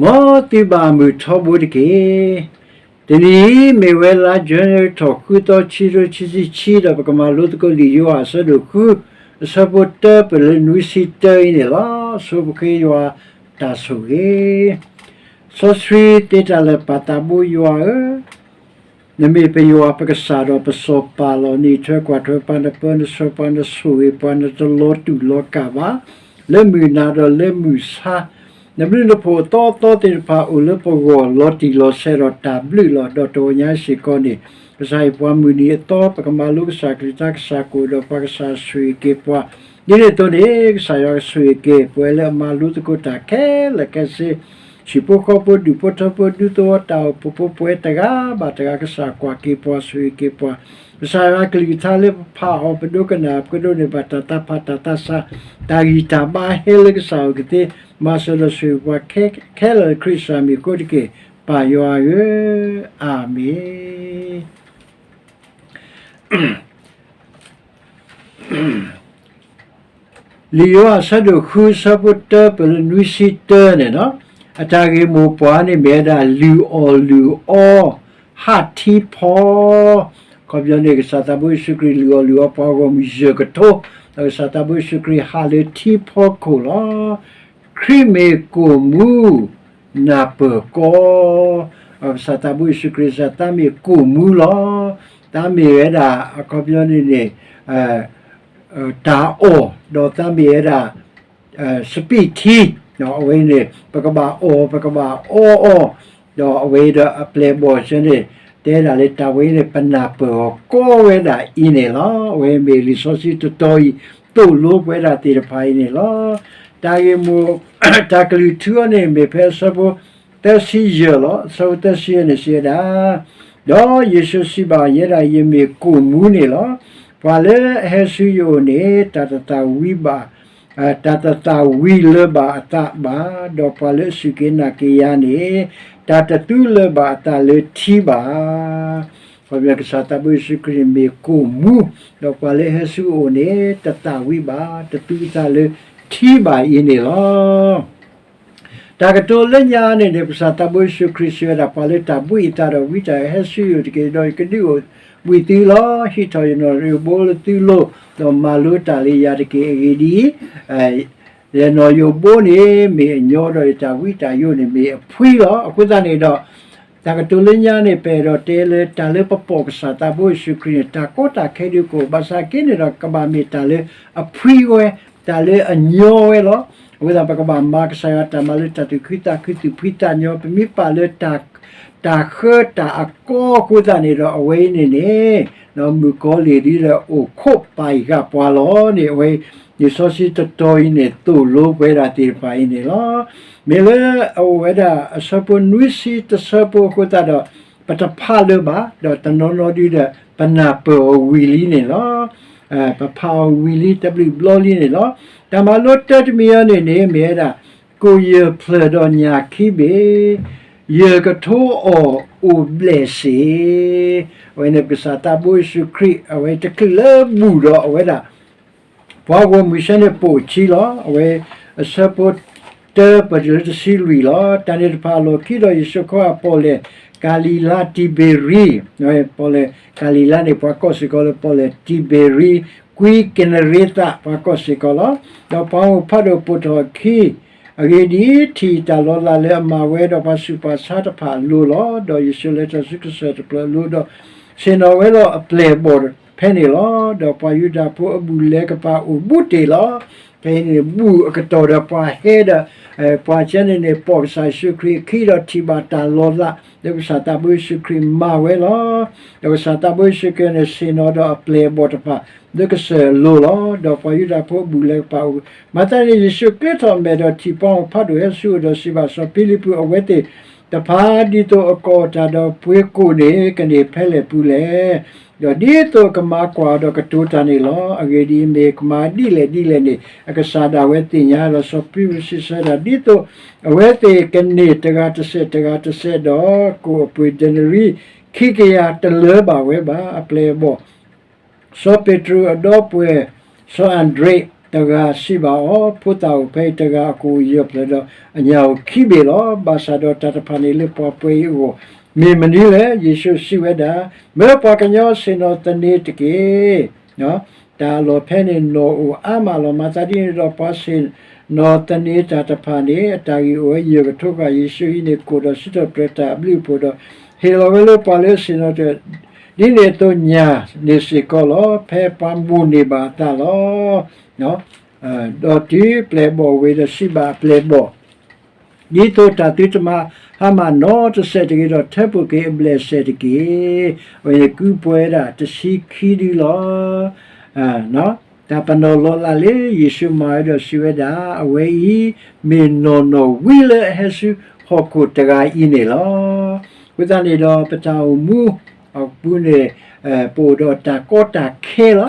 မ်သုဘၣ်မုာ်ထီဘိတက့ၢ်. တနံၤအံၤမ့ၢ်ဝဲလါယနူၤအါရံၤထီၣ်ဃုသီ ခံကထိခံဆံခံ ဒီးပကမၤလိသကိးလံာ်ယိၤဟၣ်အဆၢဒိၣ်ဃု အဆၢဖိတၢပၢၢ်လၢနွံဆံတၢအံၤန့ၣ်လီၤ. ဆိပဃ့ယွၤတၢ်ဆိၣ်ဂ့ၤ. စီဆှံသ့တၢ်လၢာ်ပၢ်သးဘိယွၤဧၢ, နမ့ၢ်ပယွၤပကစၢ်ဒီးပစီၤပၤလီၤ. နအံးထွဲကွၢ်ထွဲပှၤ, နပၢနဆှၢပှၤ, နဆိၣ်ဂ့ၤပှၤ, နတလီၤတူာ်လီၤကာ်ဘၣ် လၢမုၢ်နၤဒီးလၢမုၢ်ဆါ, နဘျုးနဖှိၣ်အသီအသီသ့ၣ်တဖၣ်အိၣ်လၢပဂီၢ် လီၤတံၢ်လီၤဆဲးဒီးတၢ်ဘျုးလီၤ. ဒီးတဂီၤညါစ့ၢ်ကီးန့ၣ် ကစၢ်ယွၤပှၤမုၢ်နံၤအသီ ပကမၤလိကစၢ်အကလုၢ်ကထါ ကစၢ်ကအိၣ်ဒီးပှၤ ကစၢ်ဆိၣ်ဂ့ၤက့ၤပှၤ ဒ်န့ၣ်အသိးန့ၣ် ကစၢ်ယွၤကဆိၣ်ဂ့ၤက့ၤ ပဝဲလၢအမၤလိသကိးတၢ်ခဲလၢာ်ခဲဆ့ ဟံၣ်ဖိဃီဖိ ဒူၣ်ဖိထၢဖိ ဒူသဝီ တၢ်အိၣ်ဖှိၣ်ဖိ ပဝဲတဂၤဘၣ်တဂၤ ကစၢ်ကွၢ်က့ၤပှၤ ဆိၣ်ဂ့ၤက့ၤပှၤ, ကစၢ်ယွၤကလုၢ်ကထါလၢပဖးအီၤ ပဒိကနၣ် ပကဒိးန့ၢ်ဘၣ်တၢ်သးဖးတၢ်သးဆး တၢ်ဂံၢ်တၢ်ဘါဟဲလၢကစၢ်အအိၣ်ကသ့ မၤစၢၤဒီးဆိၣ်ဂ့ၤပှၤခဲလၢာ်လၢခရံာ်ကစၢ်မံၤအဃိတက့ၢ်. ပၢ်ယွၤဧၢ, အၤမ့ၣ်. လံာ်ယိၤဟၣ်အဆၢဒိၣ်ဃု အဆၢဖိတၢပၢၢ်လၢနွံဆံတၢန့ၣ်လီၤ. အတၢ်ဂ့ၢ်မိၢ်ပှၢ်န့ၣ်မ့ၢ်ဝဲဒၣ် လုၢ်အီၣ်လုၢ်အီ ဟးထံဖီ, အခီပညီန့ၣ် ကစၢ်သးဘိယ့ၣ်ၡူးခရံာ်လုၢ်အီၣ်လုၢ်အီပှၤဂီၢ်မုၢ်ယဲၢ်ကထိ, ဒီးကစၢ်သးဘိယ့ၣ်ၡူးခရံာ်ဟးလၢထံဖီခိၣ်လီၤ. ခရံာ်မ့ၢ်ကိၣ်မူ နၢ်ပၢၢ်ကီ, ကစၢ်သးဘိယ့ၣ်ၡူးခရံာ်စံး သးမ့ၢ်ကိၣ်မူလီၤ. သးမ့ၢ်ဝဲဒၣ် အခီပညီန့ၣ်န့ၣ် တၢ်အီၣ် ဒီးသးမ့ၢ်ဝဲဒၣ် စပံးထံ, အဝဲန့ၣ် ပကဘၣ်အီၣ် ပကဘၣ်အီအီၤ, ဒီးအဝဲဒီးအပျဲၢ်အဘီၣ်ဆၢန့ၣ် တဲဒၣ်လၢတၢ်ဝဲန့ၣ် ပနၢ်ပၢၢ်အီၤကီဝဲဒၣ်အံၤန့ၣ်လီၤ. အဝဲမ့ၢ်လံာ်စီဆှံတတီၤအံၤ သိၣ်လိပဝဲဒၣ်သ့ၣ်တဖၣ်အံၤန့ၣ်လီၤ. တၢ်ဂ့ၢ်မိၢ် တၢ်ကလုၢ်ထူအီၤန့ၣ် မ့ၢ်ဖဲအဆၢဖိသၢဆံယဲၢ်လီၤ. အဆၢဖိသၢဆံယဲၢ်န့ၣ် စံးဝဲဒၣ် ဒီးယ့ၣ်ၡူးစံးဘၣ်အီၤ ယဲဒၣ်ယမ့ၢ်ကိၣ်မူန့ၣ်လီၤ. ပှၤလၢအဟဲဆူယအိၣ်န့ၣ် တၢ်တသၣ်ဝံၤဘၣ် တၢ်တသၣ်ဝံၤလၢၤဘၣ်အသးဘၣ်, ဒီးပှၤလၢအစူၢ်က့ၤနာ်က့ၤယၤန့ၣ် တၢ်တသူလၢၤဘၣ်အသးလၢထံဘၣ်. ခီဖျိကစၢ်သးဘိယ့ၣ်ၡူးခရံာ်န့ၣ်မ့ၢ်ကိၣ်မူ, ဒီးပှၤလၢအဟဲဆူအအိၣ်န့ၣ် တသၣ်ဝံၤဘၣ် တသူအသးလၢထံဘၣ်အံၤန့ၣ်လီၤ. တၢ်ကတိၤလၢညါန့ၣ်န့ၣ် ကစၢ်သးဘိယ့ၣ်ၡူးခရံာ်စံးဝဲဒၣ် ပှၤလၢတၢ်ဘှံးအသးဒီးဝံတၢ်ဟဲဆူယအိၣ်တက့ၢ်, ဒီးယကဒုးအိၣ်ဘှံးသုလီၤ. ဟံးထီၣ်ယနီၣ်ယိးဘိလၢသုလိၤ, ဒီးမၤလိတၢ်လၢယၤတက့ၢ်. အဂ့ၢ်ဒ်အံၤ, ယနီၣ်ယိးဘိန့ၣ်မ့ၢ်အညီ, ဒီးယတၢ်ဘှံးတၢ်ယိာ်န့ၣ်မ့ၢ်အဖှံလီၤ. အဃိသတးန့ၣ်ဒီး တၢ်ကတိၤလၢညါန့ၣ် ပအဲၣ်ဒိးတဲလၢတၢ်လၢပပိာ်ကစၢ်သးဘိယ့ၣ်ၡူးခရံာ်န့ၣ် တၢ်ကီတၢ်ခဲဒုးကအိၣ်, ဘၣ်ဆၣ်က့န့ၣ်ဒီး ကဘၣ်မ့ၢ်တၢ်လၢအဖှံဝဲ, တၢ်လၢအညီဝဲလီၤ. အဃိသတး ပကဘၣ်မၤကစၢ်ယွၤတၢ်မၤလၢတၢ်သူၣ်ခုသးခု သူၣ်ဖှံသးညီ, ပမ့ၢ်ပာ်လၢ တၢ်ဃၢတၢ်အကီအဃိသတးန့ၣ်ဒီး အဝဲအံၤန့ၣ်န့ၣ် မုၣ်ကီၤလံၢ်ဒ်လၢအိၣ်ခိးပာ်အံၤဃာ်ပှၤလီၤန့ၣ် အဝဲ လံာ်စီဆှံတတီၤအံၤန့ၣ် သိၣ်လိပဝဲဒၣ်သ့ၣ်တဖၣ်အံၤန့ၣ်လီၤ. မ့ၢ်လၢအအိၣ်ဝဲဒၣ်အဆၢဖိနွံဆံတဆၢဖိအဃိသတးဒီး ပတဖးလၢၤဘၣ်, ဒီးတနီၤနီၤဒုဒီး ပနၢ်ပၢၢ်အီၤဝံၤလံန့ၣ်လီၤ. ပဖးအီၤဝံၤလံ တဘျုးဘျီလံန့ၣ်လီၤ. တၢ်မၤလိတၢ်တမံၤအံၤန့ၣ်န့ၣ် မ့ၢ်ဝဲဒၣ် ကိၣ်ယဲၢ်ဖျၢၣ်ဒီးညၣ်ခံဘ့ၣ်, ယဲၢ်ကထိအီၣ်အိၣ်ဘျဲၣ်စ့ၢ်. အဝဲန့ၣ်ပကစၢ်သးဘိယ့ၣ်ၡူးခရံာ် အဝဲတချုးလၢဘူၣ်ဒီးအဝဲဒၣ် ပှၤဂီၢ်မုၢ်ဆၢန့ၣ်ပိာ်အခံလီၤ. အဝဲအဆၢဖိတၢပၢၢ်တုၤလၢတဆံလွံၢ်လီၤ. တၢ်န့ၣ်တဖၣ်အလီၢ်ခံဒီး ယ့ၣ်ၡူးခီဟၣ်ပီၣ်လဲၣ်ကၤလံၤလါတံၤဘ့ၤရံ, ပီၣ်လဲၣ်ကၤလံၤလါန့ၣ် ပှၤကိးစ့ၢ်ကီးလၢပီၣ်လဲၣ်တံၤဘ့ၤရံ, ကွံကနရ့သး ပှၤကိးစ့ၢ်ကီးလီၤ. ဒီးပှၤအိၣ်ဖးဒိၣ်ပိာ်ထီၣ်အခံ အဂ့ၢ်ဒ်အံၤ, ထံၣ်တၢ်လီၤလးလၢအမၤဝဲဒီးပှၤဆူးပှၤဆါတဖၣ်အလိၤလီၤ. ဒီးယ့ၣ်ၡူးလဲၤထီၣ်ဆူကစၢၢ်တဖျၢၣ်အလိၤဒီး ဆ့ၣ်နီၤဝဲလီၤအပျဲၢ်အဘီၣ်ဖဲန့ၣ်လီၤ. ဒီးပှၤယူဒၤဖိအဘူၣ်လဲၤကပၤအိၣ်ဘူးတ့ၢ်လီၤ. ဖဲအံၤန့ၣ် ဘူၣ်အကတီၢ်ဒီးပှၤဟဲဒီး ပှၤကဲန့ၣ်န့ၣ် ပိာ်ကစၢ်ယ့ၣ်ၡူးခရံာ်အခံဒီးထံၣ်ဘၣ်တၢ်လီၤလး လၢကစၢ်သးဘိယ့ၣ်ၡူးခရံာ်မၤဝဲလီၤ. ဒီးကစၢ်သးဘိယ့ၣ်ၡူးခရံာ်န့ၣ် ဆ့ၣ်နီၤဒီးအပျဲၢ်အဘီၣ်တဖၣ် လၢကစၢၢ်အလိၤလီၤ. ဒီးပှၤယူဒၤဖိအဘူၣ်လဲၤကပၤအိၣ် မၤသးန့ၣ် ယ့ၣ်ၡူးကျဲထီၣ်မဲာ်ဒီးထံၣ်ပှၤအိၣ်ဖးဒိၣ်ဟဲဆူအအိၣ်ဒီးစံးဘၣ်စီၤဖံလံးပူး အဝဲသ့ၣ်တဖၣ် ဒ်သိးအကိာ်အတၢ်ဒီးပှ့ၤကိၣ်န့ၣ် ကန့ၢ်ဖဲလဲၣ်ပူၤလဲၣ်. ဒီးဒ်သိးအကမၤကွၢ်အီၤဒီးကတိၤတၢ်န့ၣ်လီၤ. အဂ့ၢ်ဒ်အံၤ, မ့ၢ်ကမၤဒ်လဲၣ်ဒ်လဲၣ်န့ၣ် အကစၢ်ဒၣ်ဝဲသ့ၣ်ညါ. ဒီးစီၤပ့းတရူးစံးဆၢဒၣ်, ဒ်သိးအဝဲသ့ၣ်ကန့ၢ်တဂၤတစဲးတဂၤတစဲးဒီး ကိၣ်အပှ့ၤဒဲနရံခံကယၤတလၢဘၣ်ဝဲဘၣ်. အပျဲၢ်အဘီၣ် စီၤပ့းတရူးအဒီပုၢ်ဝဲၢ် စီၤအၤဒြ့း တဂၤစံးဘၣ်အီၤ, ဖိသၣ်ဧၢ, ဖဲအံၤတဂၤအကိၣ်အိၣ်ယဲၢ်ဖျၢၣ်ဒီး အညၣ်အိၣ်ခံဘ့ၣ်လီၤ. ဘၣ်ဆၣ်ဒီးတၢ်တဖၣ်န့ၣ်လၢပှၤပှဲၤအံၤအဂီၢ် မ့ၢ်မနုၤလဲၣ်. ယ့ၣ်ၡူးစံးဝဲဒၣ်, မၢပှၤကညီဆ့ၣ်နီၤသန့ၤတက့ၢ်. တၢ်အလီၢ်ဖဲန့ၣ်နီၣ်အိၣ်အါမးလီၤ. မၤသးဒ်န့ၣ်ဒီးပှၤဆ့ၣ်နီၤသန့ၤတၢ်တဖၣ်န့ၣ် အတၢ်ဂ့ၢ်အိၣ်ဝဲယဲၢ်ကထိဘၣ်. ယ့ၣ်ၡူးဟံးန့ၢ်ကိၣ်ဒီးစံးထီၣ်ပတြၢၤတၢ်အဘျုးအဖှိၣ်ဒီး ဟ့ၣ်လီၤဝဲလၢပှၤလၢအဆ့ၣ်နီၤတၢ် ဒ်န့ၣ်အသိးညၣ်န့ၣ်စ့ၢ်ကီးလီၤ. ဖဲပှၤမိၣ်န့ၢ်ဘၣ်အသးလီၤ. ဒီးတုၤပျဲၢ်ဘီၣ်ဝ့ၤဒီးစံးဘၣ်အပျဲၢ်ဘီၣ်, ဒ်သိးတၢ်သုတမၤဟါမၢ်နီတစဲးတဂ့ၤဒီး ထၢဖှိၣ်က့ၤအဘျဲၣ်စဲးတက့ၢ်. အဝဲန့ၣ်ကုပှဲၤဒၣ်တဆံခံဒုလီၤ. တၢ်ပနီၣ်လီၤလးလၢယ့ၣ်ၡူးမၤဝဲဒီးစံးဝဲဒၣ်, အဝဲအံၤ မ့ၢ်နီၢ်နီၢ်ဝံလၢအဟဲဆူဟီၣ်ခိၣ်တဂၤအံၤန့ၣ်လီၤ. အဃိသတးန့ၣ်ဒီး ပတၢ်အိၣ်မူအပူၤန့ၣ် ပအိၣ်ဒီးတၢ်ကီတၢ်ခဲလီၤ.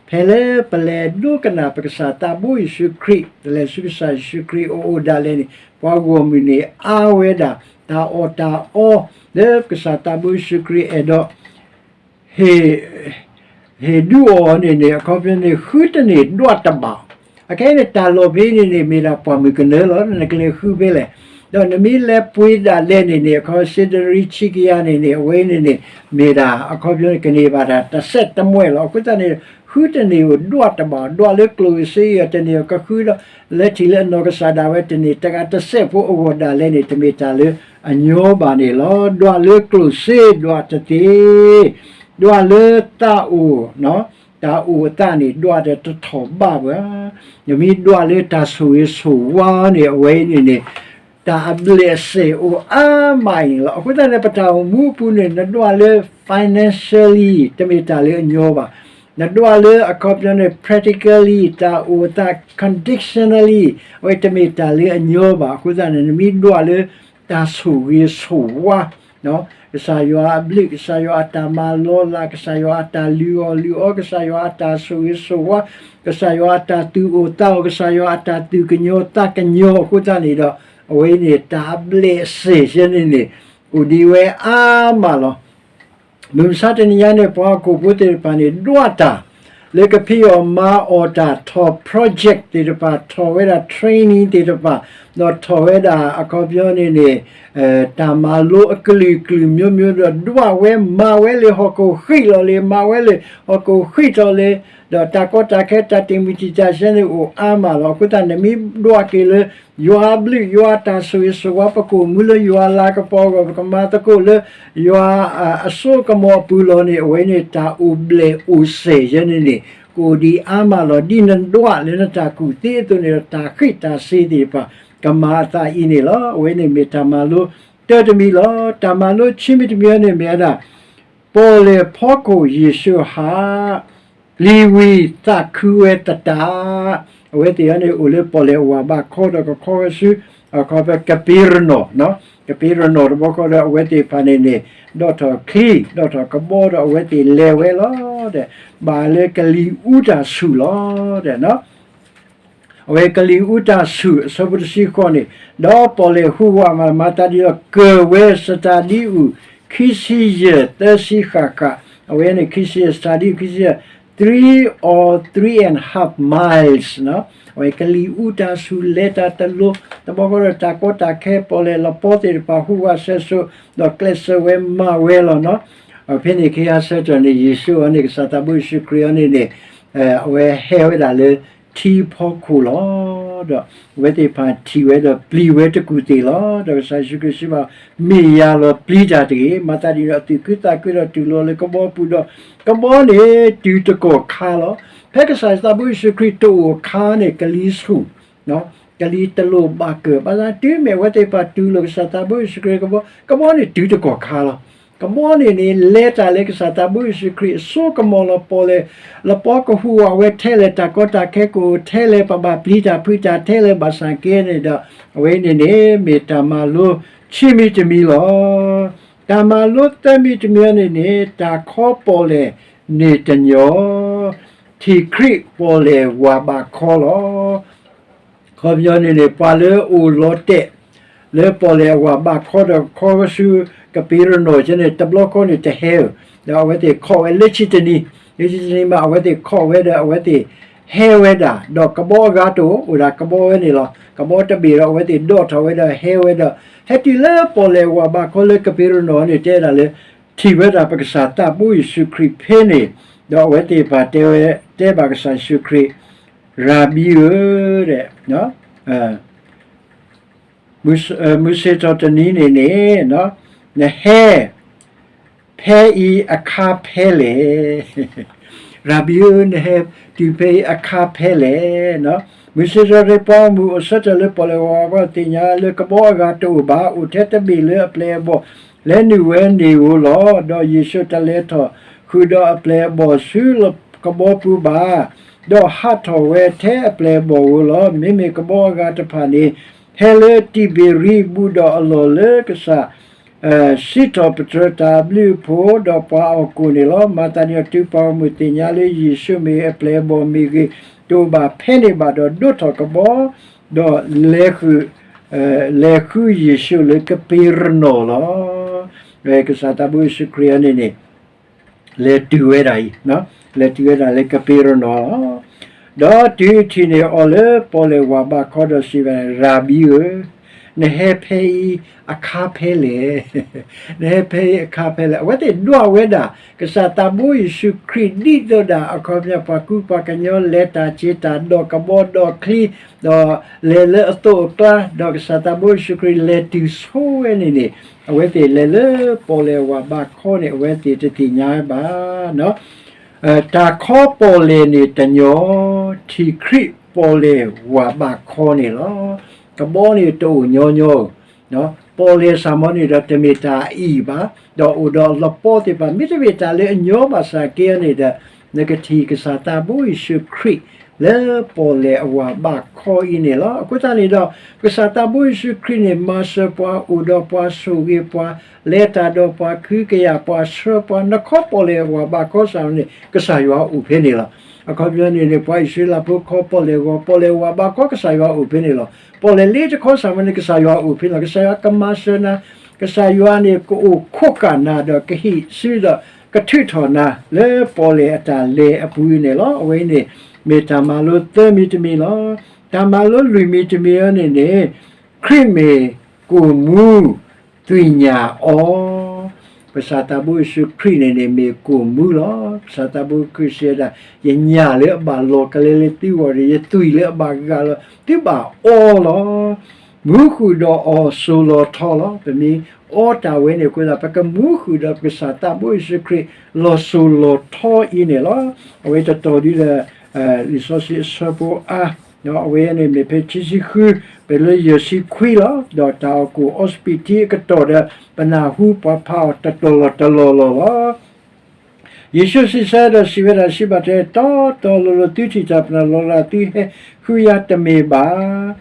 ဖဲလၢပလဲၤဒိကနၣ်ပကစၢ်သးဘိယ့ၣ်ၡူးခရံာ်, ပလဲၤဆူကစၢ်ယ့ၣ်ၡူးခရံာ်အအိၣ်ဒၣ်လဲာ်န့ၣ် ပှၤဂီၢ်မုၢ်န့ၣ်အါဝဲဒၣ် တၢ်အီၣ်တၢ်အီလၢကစၢ်သးဘိယ့ၣ်ၡူးခရံာ်အဲၣ်ဒိး ဟ့ၣ်ဒုးအီၤန့ၣ်န့ၣ် အခီပညီန့ၣ် ဃုတန့ၢ်ဒွးတဘၣ်. အခဲအံၤန့ၣ် တၢ်လီၢ်ဖဲန့ၣ်န့ၣ် မ့ၢ်ဒၣ်ပှၢ်မုၢ်ကနၢလီၤ. နကလဲၤဃုဖဲလဲၣ်. ဒီးနမ့ၢ်လဲၤပှ့ၤဒၣ်လဲာ်န့ၣ်န့ၣ် အခီပညီ စ့တရံဆံကယၤန့ၣ်န့ၣ် အဝဲန့ၣ်န့ၣ် မ့ၢ်ဒၣ်အခီပညီန့ၣ် ကန့ၢ်ဘၣ်တၢ်တစဲးတမှဲလီၤ. အဃိသတးန့ၣ် ဃုတန့ၢ်အိၣ်ဒွးတဘၣ်, ဒွးလၢကျိၣ်စ့အီၤတန့ၢ်အီၤ ကဃုဒီး လၢထံၣ်လၢအနီၢ်ကစၢ်ဒၣ်ဝဲတန့ၢ် တဂၤတစဲးဖိအဂီၢ်ဒၣ်လဲာ်န့ၣ် တမ့ၢ်တၢ်လၢအညီဘၣ်န့ၣ်လီၤ. ဒွးလၢကျိၣ်စ့ဒွးတသ့, ဒွးလၢသးအိၣ်, တၢ်အိၣ်အသးန့ၣ် ဒွးဒီးတထီၣ်ဘးဘၣ်. နမ့ၢ်ဒွးလၢတၢ်ဆိၣ်ဂ့ၤဆိၣ်ဝါန့ၣ် အဝဲအံၤန့ၣ်န့ၣ် တၢ်အဘျဲၣ်အစဲးအိၣ်အါမးအံၤန့ၣ်လီၤ. အဃိသတးန့ၣ် ပတၢ်အိၣ်မူအပူၤန့ၣ် နဒွးလၢ financially တမ့ၢ်တၢ်လၢအညီဘၣ်. နဒွးလၢအခီပညီန့ၣ် practically တၢ်အိၣ်အသး conditionally အဝဲတမ့ၢ်တၢ်လၢအညီဘၣ်. အဃိသတးန့ၣ် နမ့ၢ်ဒွးလၢတၢ်ဆိၣ်ဂ့ၤဆိၣ်ဝါ ကစၢ်ယွၤအဘျုး, ကစၢ်ယွၤအတၢ်မၤလီၤလး, ကစၢ်ယွၤအတၢ်လုၢ်အီၣ်လုၢ်အီ, ကစၢ်ယွၤအတၢ်ဆိၣ်ဂ့ၤဆိၣ်ဝါ, ကစၢ်ယွၤအတၢ်သူၣ်အိၣ်သးအိၣ်, ကစၢ်ယွၤအတၢ်သူၣ်ကညီၤသးကညီၤအဃိသတးန့ၣ်ဒီး အဝဲအံၤန့ၣ် တၢ်အဘျဲၣ်အစဲးယဲန့ၣ်န့ၣ် အိၣ်ဒံးဝဲအါမးလီၤ. မုၢ်မဆါတနံၤညါန့ၣ် ပှၤဟီၣ်ခိၣ်ဖိသ့ၣ်တဖၣ်န့ၣ် ဒွးတၢ် လၢကဖံးအီၣ်မၤအီၣ်တၢ် ထီၣ် project သ့ၣ်တဖၣ်, ထီၣ်ဝဲဒၣ် training သ့ၣ်တဖၣ်, ဒီးထီၣ်ဝဲဒၣ်အခီပညီန့ၣ်န့ၣ် တၢ်မၤလိအကလုာ်ကလုာ်မျိုးမျိုးဒီး ဒွးဝဲမၤဝဲလၢဟီၣ်ခိၣ်ဃံးလီၤလံ, မၤဝဲလၢဟီၣ်ခိၣ်ဃံးထီၣ်လံ, ဒီးတၢ်ကီတၢ်ခဲတၢ်တ့ၢ်မုၢ်တံၢ်တၢ်ဆဲန့ၣ်အိၣ်အါမးလီၤ. အဃိသတး နမ့ၢ်ဒွးက့ၤလၢ ယွၤအဘျုး ယွၤအတၢ်ဆိၣ်ဂ့ၤဆိၣ်ဝါ ပကအိၣ်မူလၢယွၤလၤကပီၤအဂီၢ် ပကမၤသကိးလၢယွၤအစိကမီၤအပူၤလီၤန့ၣ် အဝဲန့ၣ်တၢ်အိၣ်ဘျဲၣ်အိၣ်စဲးယဲန့ၣ်န့ၣ် ကအိၣ်ဒံးအါမးလီၤ. ဒ်နဒွးလၢနတၢ်ကူၣ်သ့အသိးန့ၣ်ဒီး တၢ်ဃံးတၢ်စ့ၤသ့ၣ်တဖၣ် ကမၤအသးအံၤန့ၣ်လီၤ. အဝဲန့ၣ်မ့ၢ်တၢ်မၤလိတၢတမံၤလီၤ. တၢ်မၤလိဆံမံၤတမံၤန့ၣ်မ့ၢ်ဝဲဒၣ် ပီၣ်လဲၣ်ဖီခိၣ်ယ့ၣ်ၡူးဟး ပျံၤဝံၤသးခုဝဲသတး, အဝဲသ့ၣ်အံၤန့ၣ် အိၣ်လၢပီၣ်လဲၣ်အဝၤဘးခီဒီးကခီဝဲဆူ အခီပညီကပ့းရနီၣ်, ကပ့းရနီၣ်တဘျီဃီဒီး အဝဲသ့ၣ်တဖၣ်န့ၣ်န့ၣ် ဒီးထီၣ်ချံ ဒီးထီၣ်ကဘီဒီး အဝဲသ့ၣ်လဲၤဝဲလီၤဒီး ဘၣ်လၢကလံၤအူတၢ်ဆူၣ်လီၤဒီး အဝဲကလံၤအူတၢ်ဆူၣ် အဆၢဖိတဆံဃိးန့ၣ်, ဒီးပီၣ်လဲၣ်ဟူးဝးမၤမၤသးဒ်ဒီး ကၢၢ်ဝဲစတၤဒံအူၣ် ခံဆံယဲၢ်သၢဆံဃၣ်ဃၣ်, အဝဲန့ၣ် ခံဆံယဲၢ် စတၤဒံအူၣ် ခံဆံယဲၢ် three or three and a half miles အဝဲကလံၤအူတၢ်ဆူၣ် လဲၤတၢ်တလိၤ တဘျီဃီဒီး တၢ်ကီတၢ်ခဲ ပီၣ်လဲၣ်လပီသ့ၣ်တဖၣ် ဟူးဝးဆၢစိၤ ဒီးကျဲးစၢးဝဲမၤဝဲလီၤနီၤ. ဖဲန့ၣ်အခါဆၢကတီၢ်န့ၣ် ယ့ၣ်ၡူးအံၤန့ၣ် ကစၢ်သးဘိယ့ၣ်ၡူးခရံာ်အံၤန့ၣ်န့ၣ် အဝဲဟဲဝဲဒၣ်လၢ ထံဖီခိၣ်လီၤ. ဒီးအဝဲသ့ၣ်တဖၣ်ထံၣ်ဝဲဒီးပျံၤဝဲတကူၢ်သ့ၣ်လီၤ. ဒီးကစၢ်ယ့ၣ်ၡူးခရံာ်စံးဘၣ်, မ့ၢ်ယၤလီၤ ပျံၤတၢ်တဂ့ၤ. မၤသးဒ်န့ၣ်ဒီး အသုးခုသးခုဒီးတုၤလီၤလၢကဘီပူၤဒီး ကဘီန့ၣ်တုၤတကီၢ်ခါလီၤ. ဖဲကစၢ်သးဘိယ့ၣ်ၡူးခရံာ်တအိၣ်အခါန့ၣ် ကလံၤဆူၣ် ကလံၤတလိၤဘၣ်ကၢၢ် ဘၣ်ဆၣ်တုၤမ့ၢ်အဝဲသ့ၣ်တဖၣ်တုၤလီၤကစၢ်သးဘိယ့ၣ်ၡူးခရံာ်ကဘီ ကဘီန့ၣ်တုၤတကီၢ်ခါလီၤ. ကဘီန့ၣ်န့ၣ် လဲၤတၢ်လၢကစၢ်သးဘိယ့ၣ်ၡူးခရံာ်အစိကမီၤလီၤ. ပီၣ်လဲၣ်လပီကဟူးဝးဝဲထဲလဲၣ် တၢ်ကီတၢ်ခဲကအိၣ်ထဲလဲၣ် ပဘၣ်ပျံၤတၢ်ဖုးတၢ်ထဲလဲၣ် ဘၣ်ဆၣ်က့န့ၣ်ဒီး အဝဲန့ၣ်န့ၣ် မ့ၢ်တၢ်မၤလိဆံမံၤတမံၤလီၤ. တၢ်မၤလိသၢမံၤတမံၤန့ၣ်န့ၣ် တၢ်ခီပီၣ်လဲၣ်န့ၣ်တညီ ထံၣ်ခရံာ်ပီၣ်လဲၣ်ဝၤဘးခီလီၤ. ခီပညီန့ၣ်န့ၣ် ပှၤလၢအိၣ်လီၤတဲာ် လၢပီၣ်လဲၣ်အဝၤဘးခီဒီးခီဆူကပ့းရနီၣ်ကဲန့ၣ် တဘျီဃီန့ၣ်တဟဲဧၢ, ဒီးအဝဲသ့ၣ်ခိးဝဲလၢခံတနံၤ, လၢခံတနံၤမး အဝဲသ့ၣ်ခိးဝဲဒီးအဝဲသ့ၣ် ဟဲဝဲဒၣ်, ဒီးကဘီအဂၤတအိၣ်, အိၣ်ဒၣ်ကဘီဝဲန့ၣ်လီၤ. ကဘီတဘ့ၣ်ဒီး အဝဲသ့ၣ်ဒိးထီၣ်ဝဲဒီးဟဲဝဲဒီး, ဟဲတုၤလၢပီၣ်လဲၣ်ဝၢ်ဘးခီလၢကပ့းရနီၣ်န့ၣ် တဲဒၣ်လၢ ထံၣ်ဝဲဒၣ်ပကစၢ်သးဘိယ့ၣ်ၡူးခရံာ်ဖဲန့ၣ်, ဒီးအဝဲသ့ၣ်တဖၣ်တဲဝဲ, တဲဘၣ်ကစၢ်ယ့ၣ်ၡူးခရံာ်, ရၤဘံဧၢ, ဒီး မုၢ်ဆ့ၣ်ထီၣ်တနံၤန့ၣ်န့ၣ်, နဟဲဖဲအံၤအခါဖဲလဲၣ်. ရၤဘံဧၢ, နဟဲတုၤဖဲအံၤအခါဖဲလဲၣ်. မုၢ်ဆ့ၣ်ထီၣ်တနံၤ ပှၤဂီၢ်မုၢ်အိၣ်ဆၢထၢၣ်လၢပီၣ်လဲၣ်ဝၢ်ဘးခီသ့ၣ်ညါလၢကဘီအဂၤတအိၣ်ဘၣ်, အိၣ်ထဲတဘ့ၣ်လၢအပျဲၢ်အဘီၣ် လဲၤနုာ်ဝဲန့ၣ်ဧိၤလီၤ. ဒီးယ့ၣ်ၡူးတလဲၤထီၣ်ဃုာ်ဒီးအပျဲၢ်အဘီၣ်ဆူကဘီပူၤဘၣ်, ဒီးဟးထီၣ်ဝဲထဲအပျဲၢ်အဘီၣ်ဧိၤလီၤ. မ့မ့ၢ်ကဘီအဂၤတဖၣ်န့ၣ် ဟဲလၢတံၤဘ့ရံဘူးဒီးအလီၢ်လၢကစၢ် စံးထီၣ်ပတြၢၤတၢ်အဘျုးအဖှိၣ်, ဒီးပှၤအီၣ်ကိၣ်န့ၣ်လီၤ. မၤသးဒ်န့ၣ်ဒီး တုၤပှၤဂီၢ်မုၢ်သ့ၣ်ညါလၢယ့ၣ်ၡူးမ့ၢ်အပျဲၢ်အဘီၣ်မ့ၢ်ဂ့ၤ, တအိၣ်ဘၣ်ဖဲန့ၣ်ဘၣ်ဒီး ဒိးထီၣ်ကဘီ, ဒီးလဲၤဃု, လဲၤဃုယ့ၣ်ၡူးလၢကပ့းရနီၣ်လီၤ. ကစၢ်သးဘိယ့ၣ်ၡူးခရံာ်အံၤန့ၣ်န့ၣ် လဲၤတုၤဝဲဒၣ်အံၤ, လဲၤတုၤဝဲဒၣ်လၢကပ့းရနီၣ်လီၤ. ဒီးတုၤထံၣ်န့ၢ်အီၤလၢပီၣ်လဲၣ်ဝၢ်ဘးခီဒီးစံးဝဲ, ရၤဘံဧၢ, နဟဲဖဲအံၤအခါဖဲလဲၣ်. နဟဲဖဲအံၤအခါဖဲလဲၣ်. အဝဲသ့ၣ်ဒွးဝဲဒၣ် ကစၢ်သးဘိယ့ၣ်ၡူးခရံာ် ဒ်သိးဒၣ် အခီပညီပှၤကူပှၤကညီလဲၤတၢ်စ့တၢ် ဒီးကဘီဒီးချံ, ဒီးလဲၤလၢအသိးအကျါ, ဒီးကစၢ်သးဘိယ့ၣ်ၡူးခရံာ်လဲၤတုၤဆိဝဲန့ၣ်န့ၣ်, အဝဲသ့ၣ်လဲၤလၢပီၣ်လဲၣ်ဝၢ်ဘးခီန့ၣ် အဝဲသ့ၣ်တသ့ၣ်ညါဘၣ်. တၢ်ခီပီၣ်လဲၣ်န့ၣ်တညီ, ထံၣ်ခရံာ်ပီၣ်လဲၣ်ဝၢ်ဘးခီန့ၣ်လီၤ. ကဘီန့ၣ်တအိၣ်ညီညီဧိၤ, ပီၣ်လဲၣ်စ့ၢ်မ့ၢ်န့ၣ်ဒီး တမ့ၢ်တၢ်အအံၤဘၣ်, ဒီးအိၣ်ဒီးလပီသ့ၣ်တဖၣ် မ့တမ့ၢ်တၢ်လၢအညီဘၣ်ဆၣ်က့န့ၣ်ဒီး, နကထံၣ်ကစၢ်သးဘိယ့ၣ်ၡူးခရံာ် လၢပီၣ်လဲၣ်အဝၢ်ဘးခီအံၤန့ၣ်လီၤ. အဃိသတးန့ၣ်ဒီး ကစၢ်သးဘိယ့ၣ်ၡူးခရံာ်န့ၣ် မၤစၢၤပှၤ အိၣ်ဒီးပှၤ ဆိၣ်ဂ့ၤပှၤ လဲၤတၢ်ဒီးပှၤ ခုကယာ်ပှၤ ဆှၢပှၤ နခီပီၣ်လဲၣ်ဝၢ်ဘးခီစ့ၢ်မ့ၢ်န့ၣ် ကစၢ်ယွၤအိၣ်ဖဲန့ၣ်လီၤ. အခီပညီန့ၣ်န့ၣ် ပှၤအံၣ်စရ့လးဖိခီပီၣ်လဲၣ်ဂီၤ ပီၣ်လဲၣ်ဝၢ်ဘးခီ ကစၢ်ယွၤအိၣ်ဖဲန့ၣ်လီၤ. ပီၣ်လဲၣ်လ့တခီစ့ၢ်မ့ၢ်န့ၣ် ကစၢ်ယွၤအိၣ်ဖဲန့ၣ်လီၤ. ကစၢ်ယွၤကမၤစၢၤနၤ, ကစၢ်ယွၤန့ၣ် ကအိၣ်ခိးကနၤဒီး ကဟံးစုဒီး ကထုးထီၣ်နၤ လၢပီၣ်လဲၣ်အတၢ်လဲၤအပူၤအံၤန့ၣ်လီၤ. အဝဲအံၤန့ၣ် မ့ၢ်တၢ်မၤလိသၢမံၤတမံၤလီၤ. တၢ်မၤလိလွံၢ်မံၤတမံၤအံၤန့ၣ်န့ၣ်, ခရံာ်မ့ၢ်ကိၣ်မူ သွံၣ်ညၣ်အီၤ, ကစၢ်သးဘိယ့ၣ်ၡူးခရံာ်န့ၣ်န့ၣ် မ့ၢ်ကိၣ်မူလီၤ. ကစၢ်သးဘိခရံာ်စံးဝဲဒၣ်, ယညၣ်လၢအဘၣ်လီၤကလဲလၢသုဂီၢ်ဒီး ယသွံၣ်လၢအဘၣ်ဂၢ်လီၤ သုဘၣ်အီလီၤ. မူဃုာ်ဒီးအီၤစိၤလီၤထီလီၤ. ပမ့ၢ်အီတၢ်ဝဲန့ၣ်အဃိသတး ပကမူဃုာ်ဒီးပကစၢ်သးဘိယ့ၣ်ၡူးခရံာ် လီၤစိၤလီၤထီအံၤန့ၣ်လီၤ. အဝဲတတီၤဒ်ဒီး လံာ်စီဆှံအဆၢဖိအါ, အဝဲန့ၣ်မ့ၢ်ဖဲခံဆံဃု ပလၢယဲၢ်ဆံခွံလီၤ. ဒီးတၢ်အီၣ်ကိၣ်အီစပံးထံအကတီၢ်ဒီး ပနၢ်ဟူပှၤဖးအီၤတတီၤလီၤတလီၢ်လီၢ်လီၤ. ယ့ၣ်ၡူးစံးဆၢဒီးစံးဝဲဒၣ်, စံးဘၣ်တဲ, တီတီလိၤလိၤ သုထံၣ်တၢ်ပနီၣ်လီၤလး သုဟဲဃုယၤတမ့ၢ်ဘၣ်.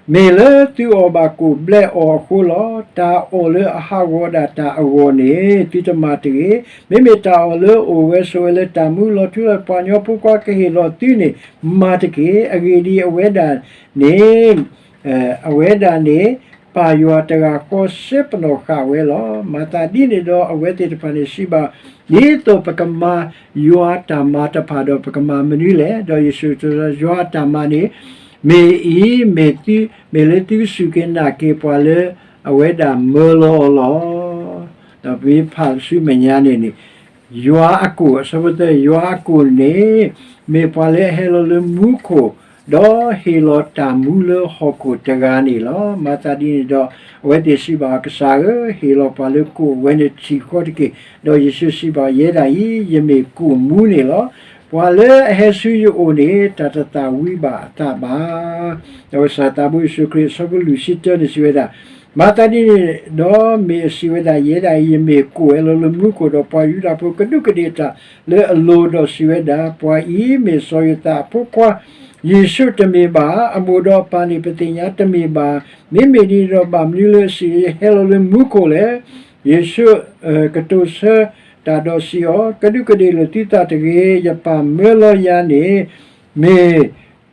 မ့ၢ်လၢသုအီၣ်ဘၣ်ကိၣ်ဘျဲးအီၣ်အဃိလီၤ. တၢ်အီၣ်လၢအဟးဂီၤဒၣ်တၢ်အဂီၢ်န့ၣ် သုတမၤတဂ့ၤ. မ့မ့ၢ်တၢ်အီၣ်လၢအအိၣ်ဝဲဆိးဝဲလၢတၢ်မူလီၤထူလီၤ ပှၤကညီဖိခွါကဟ့ၣ်လီၤသုန့ၣ် မၤတက့ၢ်. အဂ့ၢ်ဒ်အံၤ, အဝဲဒၣ်န့ၣ် အဝဲဒၣ်န့ၣ် ပၢ်ယွၤတဂၤဃီ စဲပနီၣ်ဃာ်ဝဲလီၤ. မၤသးဒ်န့ၣ်ဒီး အဝဲသ့ၣ်တဖၣ်န့ၣ် စံးဘၣ်, ဒ်သိးပကမၤယွၤအတၢ်မၤတဖၣ်ဒီး ပကမၤမနုၤလဲၣ်. ဒီးယ့ၣ်ၡူးစံး, ယွၤအတၢ်မၤန့ၣ် မ့ၢ်အံၤ, မ့ၢ်လၢသုကစူၢ်က့ၤနာ်က့ၤပှၤလၢအဝဲဒၣ်မၢလီၤအီၤလီၤ. ဒီးပမ့ၢ်ဖးဆူမဲာ်ညါန့ၣ်န့ၣ် ယွၤအကိၣ်, အဆၢဖိသၢ, ယွၤအကိၣ်န့ၣ် မ့ၢ်ပှၤလၢအဟဲလီၤလၢမူခိၣ်, ဒီးဟ့ၣ်လီၤတၢ်မူလၢဟီၣ်ခိၣ်တဂၤန့ၣ်လီၤ. မၤသးဒ်န့ၣ်ဒီး အဝဲသ့ၣ်စံးဘၣ်အီၤ, ကစၢ်ဧၢ, ဟ့ၣ်လီၤပှၤလၢကိၣ်ဝဲန့ၣ်တထံၣ်ဃီတက့ၢ်. ဒီးယ့ၣ်ၡူးစံးဘၣ်အီၤ, ယဲဒၣ်အံၤ ယမ့ၢ်ကိၣ်မူန့ၣ်လီၤ. ပှၤလၢအဟဲဆူယအိၣ်န့ၣ် တၢ်တသၣ်ဝံၤဘၣ်အသးဘၣ်. ဒီးကစၢ်သးဘိယ့ၣ်ၡူးခရံာ် အဆၢဖိလွံၢ်ဆံတၢန့ၣ်စံးဝဲဒၣ်, မၤသးဒ်န့ၣ်ဒီး မ့ၢ်အစံးဝဲဒၣ်, ယဲဒၣ်အံၤ ယမ့ၢ်ကိၣ်ဟဲလီၤလၢမူခိၣ်, ဒီးပှၤယူဒၤဖိကဒူးကဒ့ၣ်တၢ်လၢအလိၤ, ဒီးစံးဝဲဒၣ်, ပှၤအံၤမ့ၢ်စီၤယိၤသးအဖိခွါ ယ့ၣ်ၡူးတမ့ၢ်ဘၣ်. အမိၢ်ဒီးအပၢ်န့ၣ် ပသ့ၣ်ညါတမ့ၢ်ဘၣ်. မ့မ့ၢ်ဒ်န့ၣ်ဒီး ဘၣ်မနုၤလၢအစံး ယဟဲလီၤလၢမူခိၣ်လဲၣ်. ယ့ၣ်ၡူး ကတိၤဆၢတၢ်ဒီးစံးအီၤ, ကဒူးကဒ့ၣ်လိာ်သုသးတဂ့ၤ. ယပၢ်မၢလီၤယၤန့ၣ် မ့ၢ်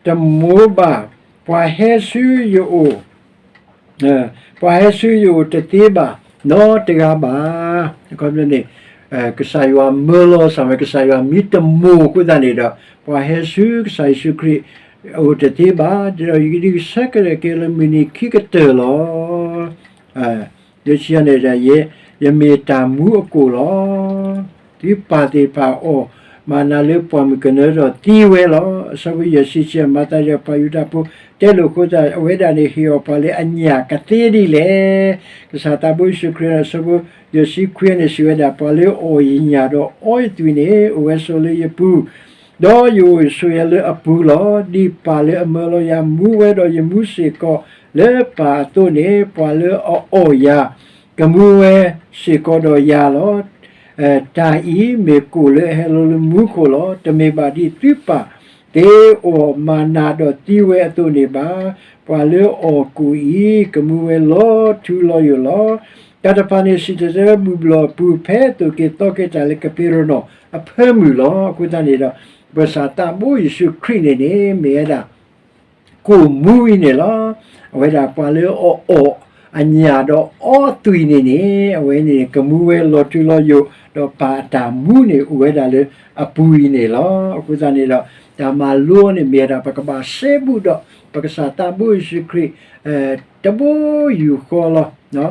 တမိဘၣ်, ပှၤဟဲဆူယအိၣ် ပှၤဟဲဆူယအိၣ်တသ့ဘၣ်နီတဂၤဘၣ်. အခီပညီန့ၣ် ကစၢ်ယွၤမၢလီၤစၢၤဝဲ ကစၢ်ယွၤမ့ၢ်တမိၣ်အဃိသတးန့ၣ်ဒီး ပှၤဟဲဆူကစၢ်ယ့ၣ်ၡူးခရံာ်အအိၣ်တသ့ဘၣ်. ဒီးယကဒုးဆၢကဒါက့ၤလၢမုၢ်နံၤခံကတၢၢ်လီၤ. ဒ်န့ၣ်ဒီး ယမ့ၢ်တၢ်မူအကိၣ်လီၤ. သုပၢ်သ့ၣ်တဖၣ်အီၣ်မၤနၤလၢပှၢ်မုၢ်ကနၢဒီး သံဝဲလီၤ. အဆၢဖိယဲၢ်ဆံဆံ မၤသးဒ်ပှၤယူဒၤဖိတဲလိာ်အဃိသတး အဝဲဒၣ်န့ၣ် ဟ့ၣ်အီၣ်ပှၤလၢအညၣ်ကသ့ဒ်လဲၣ်. ကစၢ်သးဘိယ့ၣ်ၡူးခရံာ်န့ၣ် အဆၢဖိယဲၢ်ဆံခွံန့ၣ် စံးဝဲဒၣ် ပှၤလၢအီၣ်ယညၣ်ဒီးအီယသွံၣ်န့ၣ် အိၣ်ဝဲဆိးလၢယပူၤ ဒီးယအိၣ်ဆိးယၤလၢအပူၤလီၤ. ဒ်ပၢ်လၢအမၢလီၤယၤမူဝဲဒီးယမူစ့ၢ်ကီး လၢပၢ်အသိးန့ၣ် ပှၤလၢအအီၣ်ယၤ ကမူဝဲစ့ၢ်ကီးဒီးယၤလီၤ. တၢ်အံၤမ့ၢ်ကိၣ်လၢအဟဲလီၤလၢမူခိၣ်လီၤ. တမ့ၢ်ဘၣ်ဒ်သုပၢ်သ့ၣ်အီၣ်မၤနၤဒီးသံဝဲအသိးန့ၣ်ဘၣ်. ပှၤလၢအအီၣ်ကိၣ်အံၤ ကမူဝဲလီၤထူလီၤယိာ်လီၤ. တၢ်တဖၣ်န့ၣ် စံၣ်တဲၤတဲလၢဘူၣ်ဘျီၣ်အပူၤ ဖဲသိၣ်က့ၤသီက့ၤတၢ်လၢကပ့းရနီၣ်အဖၢမုၢ်လီၤ. အဃိသတးန့ၣ်ဒီး ပကစၢ်သးဘိယ့ၣ်ၡူးခရံာ်န့ၣ်န့ၣ် မ့ၢ်ဝဲဒၣ် ကိၣ်မူအံၤန့ၣ်လီၤ. အဝဲဒၣ်ပှၤလၢအအီၣ်အညၣ်ဒီးအီသွံၣ်န့ၣ်န့ၣ် အဝဲန့ၣ်ကမူဝဲလီၤထူလီၤယိာ် ဒီးပၢ်အတၢ်မူန့ၣ်အိၣ်ဝဲဒၣ်လၢအပူၤအံၤန့ၣ်လီၤ. အဃိသတးန့ၣ်ဒီး တၢ်မၤလိန့ၣ်မ့ၢ်ဝဲဒၣ် ပကဘၣ်စဲဘူးဒီး ပကစၢ်သးဘိယ့ၣ်ၡူးခရံာ် တဘိယူၢ်ဃီလီၤ.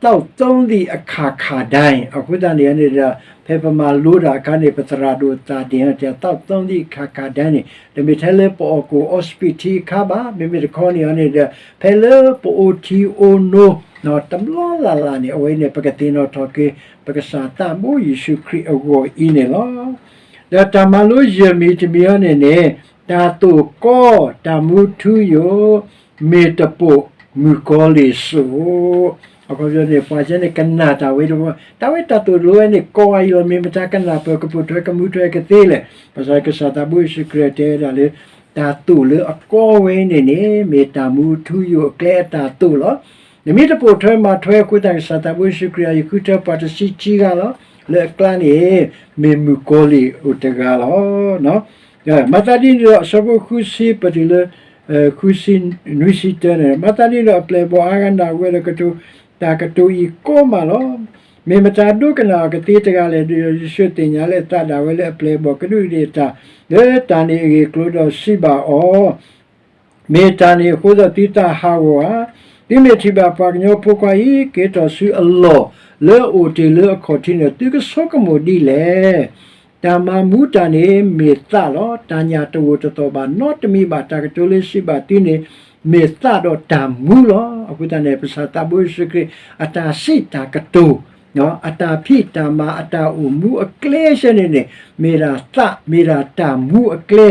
သောက်သုံးသည့်အခါခါတိုင်း အဃိသတးန့ၣ်န့ၣ်ဒီး ဖဲပမၤလိတၢ်အခါန့ၣ် ပသရၣ်ဒိၣ်သးဒ့ၣ်န့ၣ် သောက်သုံးသည့်အခါခါတိုင်းန့ၣ် တမ့ၢ်ထဲလၢပအီၣ်ကိၣ်အီစပံးထံအခါဘၣ်. မ့မ့ၢ်တခီန့ၣ်န့ၣ်ဒီး ဖဲလၢပအိၣ်ထံအိၣ်နိ တဘျီလၢ်လၢ်န့ၣ် အဝဲန့ၣ် ပကသ့ၣ်နီၣ်ထီၣ်က့ၤ ပကစၢ်သးဘိယ့ၣ်ၡူးခရံာ်အဂီၢ်အံၤန့ၣ်လီၤ. ဒီးတၢ်မၤလိယဲၢ်မံၤတမံၤအံၤန့ၣ်န့ၣ် တၢ်သိၣ်ကီ တၢ်မူထူယိာ် မ့ၢ်တပိာ်မုၣ်ကီၤလံၢ်စိၣ် အခီပညီန့ၣ် ပှၤကဲန့ၣ် ကနၣ်တၢ်ဝဲတဘိ တၢ်ဝဲတၢ်သိၣ်လိဝဲန့ၣ် ကီအံၤလီၤ မ့ၢ်မတၤကနၣ်ပၢၢ်ကပိာ်ထွဲကမူထွဲကသ့လဲၣ်. ဘၣ်ဆၣ်ကစၢ်သးဘိယ့ၣ်ၡူးခရံာ်တဲဝဲဒၣ်လၢ တၢ်သိၣ်လၢအကီဝဲန့ၣ်န့ၣ် မ့ၢ်တၢ်မူထူယိာ်အကျဲအတၢ်သိၣ်လီၤ. နမ့ၢ်တပိာ်ထွဲမၤထွဲအဃိသတး ကစၢ်သးဘိယ့ၣ်ၡူးခရံာ်အံၤ ယဃုထၢပှၤတဆံခံဂၤလီၤ. လၢအကျါန့ၣ် မ့ၢ်မုၣ်ကီၤလံၢ်အိၣ်တဂၤလီၤ. မၤသးဒ်န့ၣ်ဒီး အဆၢဖိဃုဆံပတုၤလၢ ဃုဆံ နွံဆံတၢန့ၣ် မၤသးဒ်န့ၣ်ဒီး အပျဲၢ်အဘီၣ်အါဂၤနာ်ဝဲဒီးကတိၤ တၢ်ကတိၤအံၤကီမးလီၤ. မ့ၢ်မတၤဒိကနၣ်အီၤကသ့တဂၤလဲၣ်. ဒီးယ့ၣ်ၡူးသ့ၣ်ညါလၢအသးဒၣ်ဝဲလၢအပျဲၢ်အဘီၣ်ကဒူးကဒ့ၣ်အတၢ် လၢတၢ်န့ၣ်အဂ့ၢ်အကျိၤဒီးစံးဘၣ်အီၤ မ့ၢ်တၢ်န့ၣ်အဃိဒီးသုတၢ်ဟးဂီၤဧါ. သုမ့ၢ်ထံၣ်ဘၣ်ပှၤကညီဖိခွါအံၤ က့ၤထီၣ်ဆူအလီၢ် လၢအအိၣ်တ့ၢ်လၢအခီၣ်ထံးန့ၣ် သုကဆိကမိၣ်ဒ်လဲၣ်. တၢ်မၤမူတၢ်န့ၣ်မ့ၢ်သးလီၤ. တၢ်ညၣ်တဂိာ်တသီၣ်ဘၣ်နီတမံၤဘၣ်. တၢ်ကတိၤလၢစံးဘၣ်သုန့ၣ် မ့ၢ်သးဒီးတၢ်မူလီၤ. အဃိသတးန့ၣ် ပကစၢ်သးဘိယ့ၣ်ၡူးခရံာ် အတၢ်စံးတၢ်ကတိၤ အတၢ်ဖံးတၢ်မၤ အတၢ်အိၣ်မူအကျဲဆဲန့ၣ်န့ၣ် မ့ၢ်ဒၣ်သး မ့ၢ်ဒၣ်တၢ်မူအကျဲ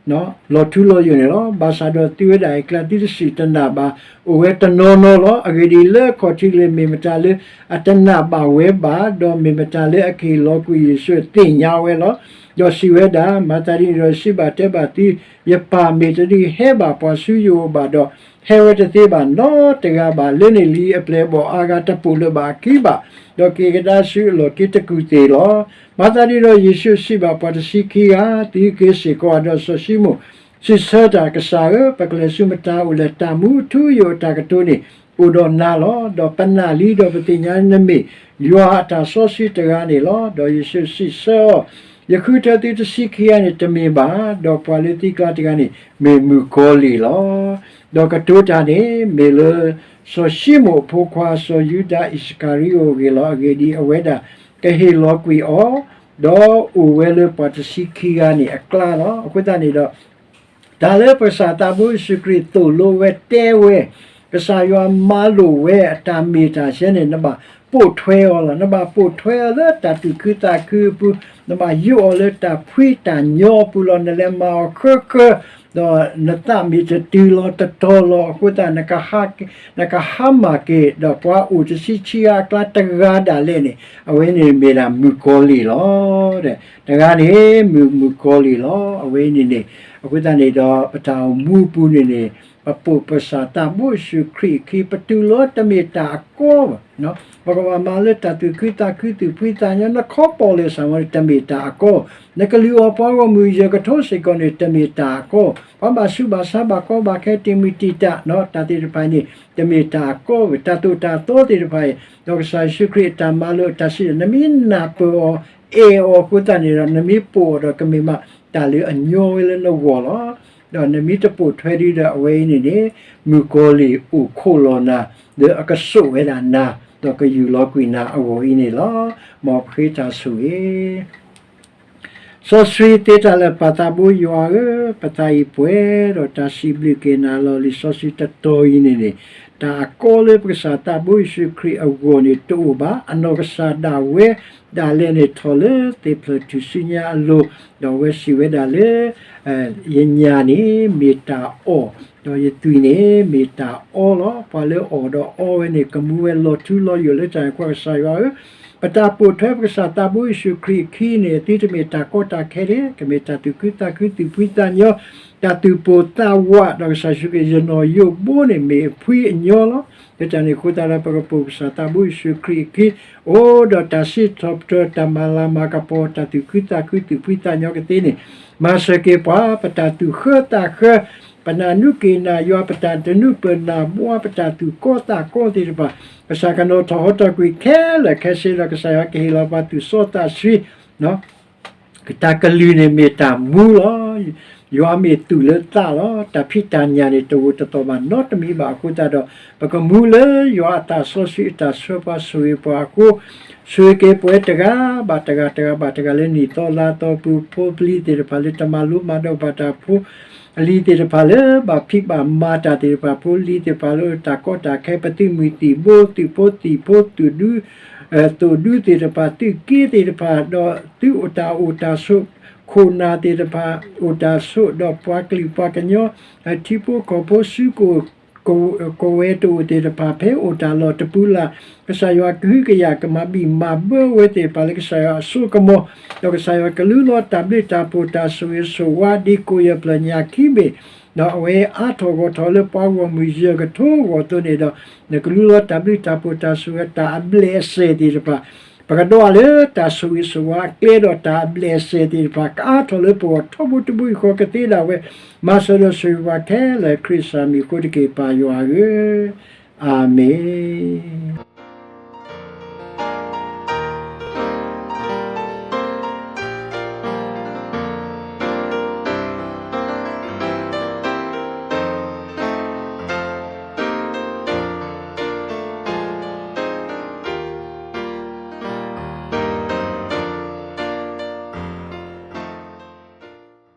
လီၤထူလီၤယိာ်န့ၣ်လီၤ. ဘၣ်ဆၣ်ဒီးသုဝဲဒၣ်အံၤကျါ သုတစူၢ်တနာ်ဘၣ်, အိၣ်ဝဲတနီၤနီၤလီၤ. အဂ့ၢ်ဒ်အံၤ, လၢအခီၣ်ထံးလၢမ့ၢ်မတၤလၢအတနာ်ဘၣ်ဝဲဘၣ်, ဒီးမ့ၢ်မတၤလၢအကဟ့ၣ်လီၤကွံာ်ယ့ၣ်ၡူးသ့ၣ်ညါဝဲလီၤ. ဒီးစံးဝဲဒၣ်, မၤသးဒ်န့ၣ်ဒီး ယစံးဘၣ်တဲဘၣ်သု, ယပၢ်မ့ၢ်တဒုးဟဲဘၣ်ပှၤဆူယအိၣ်ဘၣ်ဒီး, ဟဲဝဲတသ့ဘၣ်နီတဂၤဘၣ်. လၢန့ၣ်လံအပျဲၢ်အဘီၣ်အါဂၤတပိာ်လၢၤဘၣ်အခံဘၣ်, ဒီးက့ၤကဒါဆူအလီၢ်ခံတကူၣ်သ့ၣ်လီၤ. မၤသးဒ်န့ၣ်ဒီး ယ့ၣ်ၡူးစံးဘၣ်ပှၤတဆံခံဂၤ, သုက့ၤစ့ၢ်ကီးဒီးစီၤၡံမိၣ်, စံးဆၢတၢ်, ကစၢ်ဧၢ, ပကလဲၤဆူမတၤအိၣ်လဲၣ်. တၢ်မူထူယိာ်အတၢ်ကတိၤန့ၣ် အိၣ်ဒီးနၤလီၤ. ဒီးပနာ်လံ, ဒီးပသ့ၣ်ညါနမ့ၢ်ယွၤအတၢ်စီဆှံတဂၤန့ၣ်လီၤ. ဒီးယ့ၣ်ၡူးစံးဆၢအီၤ, ယဃုထၢသုတဆံခံဂၤန့ၣ်တမ့ၢ်ဘၣ်. ဒီးပှၤလၢသုကျါတဂၤန့ၣ် မ့ၢ်မုၣ်ကီၤလံၢ်လီၤ. ဒီးကတိၤတၢ်န့ၣ် မ့ၢ်လၢစီၤၡံမိၣ်အဖိခွါ စီၤယူဒၤအံၣ်စကၤရံအိၣ်အဂ့ၢ်လီၤ. အဂ့ၢ်ဒ်အံၤ, အဝဲဒၣ်ကဟ့ၣ်လီၤကွံာ်အီၤ, ဒီးအိၣ်ဝဲလၢပှၤတဆံခံဂၤန့ၣ်အကျါလီၤ. အဃိသတးန့ၣ်ဒီး တၢ်လၢပကစၢ်သးဘိယ့ၣ်ၡူးခရံာ်သိၣ်လိဝဲတဲဝဲ, ကစၢ်ယွၤမၤလိာ်ဝဲအတၢ်မ့ၢ်တၢ်ဆဲန့ၣ် နဘၣ်ပိာ်ထွဲအီၤလီၤ. နဘၣ်ပိာ်ထွဲအီၤလၢတၢ်သူၣ်ခုသးခုအပူၤ, နဘၣ်ယိးအီၤလၢတၢ်ဖှံတၢ်ညီအပူၤလီၤ. နလဲၤမၤအီၤဃၢဃၢ, ဒီးနသးမ့ၢ်တတုၤလီၤတတီၤလီၤအဃိသတး နကဟါမၢ်က့ၤ, ဒီးပှၤအိၣ်တဆံခံဂၤအကျါတဂၤဒၣ်လဲာ်န့ၣ် အဝဲန့ၣ်မ့ၢ်ဒၣ်မုၣ်ကီၤလံၢ်လီၤ. တဂၤန့ၣ် မုၣ်မုၣ်ကီၤလံၢ်လီၤ. အဝဲန့ၣ်န့ၣ်, အဃိသတးန့ၣ်ဒီး ပတၢ်အိၣ်မူအပူၤန့ၣ်န့ၣ် ပပိာ်ပကစၢ်သးဘိယ့ၣ်ၡူးခရံာ်အခံ ပတူၢ်လိာ်တမ့ၢ်တၢ်အကီဘၣ်. ပကဘၣ်မၤလၢတၢ်သူၣ်ခုသးခု သူၣ်ဖှံသးညီ နခီပီၣ်လဲၣ်ဆၣ်မတမ့ၢ် တမ့ၢ်တၢ်အကီ, နကလုၢ်အီၣ်ပှၤဂီၢ်မုၢ်ယဲၢ်ကထိစ့ၢ်ကီးန့ၣ် တမ့ၢ်တၢ်အကီ, ပှၤဘၣ်ဆူးဘၣ်ဆါဘၣ်ကီဘၣ်ခဲတံာ်မုၢ်တံာ်တာ် တၢ်သ့ၣ်တဖၣ်န့ၣ် တမ့ၢ်တၢ်အကီဝဲ, တၢ်သိၣ်တၢ်သီသ့ၣ်တဖၣ်အံၤ ဒီးကစၢ်ယ့ၣ်ၡူးခရံာ်အတၢ်မၤလိာ်အတၢ်စံး နမ့ၢ်နၢ်ပၢၢ်အီၤ အဲၣ်အီၤအဃိသတးန့ၣ်ဒီး နမ့ၢ်ပိာ်အီၤဒီးကမ့ၢ်မးတၢ်လၢအညီဝဲလၢနဂီၢ်လီၤ. ဒီးနမ့ၢ်တပိာ်ထွဲဒံးဒီးအဝဲအံၤန့ၣ်န့ၣ် မုၣ်ကီၤလံၢ်အိၣ်ခိးလီၤနၤ လၢအကစိာ်ဝဲဒၣ်နၤ ဒီးကယူၢ်လီၤကွံာ်နၤအဂီၢ်အံၤန့ၣ်လီၤ. မ်ပဃ့တၢ်ဆိၣ်ဂ့ၤ စီဆှံသ့တၢ်လၢပၢ်သးဘိယွၤဧၢ, ပသးအံၤပှဲၤဒီးတၢ်စံးဘျုးက့ၤနၤလီၤ. လံာ်စီဆှံတတီၤအံၤန့ၣ်န့ၣ် တၢ်အကီလၢပကစၢ်သးဘိယ့ၣ်ၡူးခရံာ်အဂီၢ်န့ၣ်တအိၣ်ဘၣ်. အနီၢ်ကစၢ်ဒၣ်ဝဲဒၣ်လဲာ်န့ၣ်ထီၣ်လၢသ့ၣ်ဖျၢၣ်ထူၣ်စုညါအလိၤ, ဒီးအဝဲစံးဝဲဒၣ်လၢ ယညၣ်န့ၣ်မ့ၢ်တၢ်အီၣ်, ဒီးယသွံၣ်န့ၣ်မ့ၢ်တၢ်အီလီၤ. ပှၤလၢအီၣ်ဒီးအီဝဲန့ၣ် ကမူဝဲလီၤထူလီၤယိာ်လၢတၢ်န့ၣ်အဃိ ကစၢ်ယွၤဧၢ, ပတၢ်ပိာ်ထွဲပကစၢ်သးဘိယ့ၣ်ၡူးခရံာ်အခံန့ၣ် သုတမ့ၢ်တၢ်ကီတၢ်ခဲတဂ့ၤ, ကမ့ၢ်တၢ်သူၣ်ခုသးခု သူၣ်ဖှံသးညီ, တၢ်သူၣ်ပိၢ်သးဝး, ဒီးကစၢ်ယ့ၣ်ၡူးခရံာ် ယနီၢ်ယိးဘိန့ၣ်မ့ၢ်အဖှံအညီလီၤ. လၢတၢ်န့ၣ်အဃိသတးဒီး ပကပိာ်ကစၢ်သးဘိယ့ၣ်ၡူးခရံာ်အခံ, အိၣ်ဒီးတၢ်စံးထီၣ်ပတြၢၤ တၢ်မၤလၤမၤကပီၤ တၢ်သူၣ်ခုသးခု သူၣ်ဖှံသးညီကသ့န့ၣ် မၤစၢၤက့ၤပှၤ ပတၢ်သူၣ်ဃၢသးဃၢ, ပနၢ်နူက့ၤနၢ်ယွၤ, ပတၢ်တနူပၢၢ်နၢ်ဘှါ, ပတၢ်သူၣ်ကီသးကီသ့ၣ်တဖၣ်, ကစၢ်ကနီၤထီၣ်ဟီထီၣ်ကွံာ်ခဲလၢာ်ခဲဆ့ဒီး ကစၢ်ယွၤကဟ့ၣ်လီၤပှၤသူၣ်စီသးဆှံ တၢ်ကလုၢ်န့ၣ်မ့ၢ်တၢ်မူလီၤ. ယွၤမ့ၢ်သူၣ်လၢသးလီၤ. တၢ်ဖံးတၢ်ညၣ်န့ၣ် တဂိာ်တသီၣ်ဘၣ်နီတမံၤဘၣ်အဃိသတးဒီး ပကမူလၢယွၤအသးစီဆှံအတၢ်ဆှၢပှၤဆိၣ်ဂ့ၤပှၤအဃိ, ဆိၣ်ဂ့ၤက့ၤပဝဲတဂၤဘၣ်တဂၤ တဂၤဘၣ်တဂၤလၢနံၣ်သီလါသီပူၤ ဖိပလံၤသ့ၣ်တဖၣ်လၢတမၤလိမၤဒိးဘၣ်တၢ်ဖိ အလံၤသ့ၣ်တဖၣ်လၢဘၣ်ဖံးဘၣ်မၤတၢ်သ့ၣ်တဖၣ် ဖိလံၤသ့ၣ်တဖၣ်လၢတၢ်ကီတၢ်ခဲ ပသုးမုၢ်သံၣ်ဘိ သုးဖိသံၣ်ဖိ သုးဒူ သိၣ်ဒူသ့ၣ်တဖၣ် သုးက့သ့ၣ်တဖၣ် ဒီးသုးအိၣ်တၢ်အိၣ်တၢ်ဆိး ခိၣ်နၢ်သ့ၣ်တဖၣ် အိၣ်တၢ်ဆိး ဒီးပှၤကလုာ်ပှၤကညီ ထံဖိကီၢ်ဖိစုကိၣ် ကဝဲၤတအိၣ်သ့ၣ်တဖၣ် ဖဲအိၣ်တၢ်လီၢ်တပူၤလၢ် ကစၢ်ယွၤကဟုကယာ်ကမၤဘံၣ်မၤဘၢဝဲသ့ၣ်တဖၣ်လၢကစၢ်ယွၤအစိကမီၤ ဒီးကစၢ်ယွၤကလူလီၤတၢ်ဘျုးတၢ်ဖှိၣ်တၢ်ဆိၣ်ဂ့ၤဆိၣ်ဝါဒ်ကိးယဲၢ်ပျၢၢ်ညါခံဘ့ၣ် ဒီးအဝဲအါထီၣ်ဂီၢ်ထီၣ်လၢပှၤဂီၢ်မုၢ်ယဲၢ်ကထိအဂီၢ်အသိးန့ၣ်ဒီး နကလူလီၤတၢ်ဘျုးတၢ်ဖှိၣ်တၢ်ဆိၣ်ဂ့ၤတၢ်အဘျဲၣ်အစဲၣ်သ့ၣ်တဖၣ် ပကဒွးလၢတၢ်ဆိၣ်ဂ့ၤဆိၣ်ဝါအကျဲဒီးတၢ်အဘျဲၣ်အစဲၣ်သ့ၣ်တဖၣ် ကအါထီၣ်လၢပဂီၢ်ထီဘိတဘိယူၢ်ဃီကသ့ဒၣ်ဝဲ မၤစၢၤဒီးဆိၣ်ဂ့ၤပှၤခဲလၢာ်ခရံာ်စၢ်မံၤအဃိတက့ၢ် ပၢ်ယွၤဧၢ, အၤမ့ၣ်.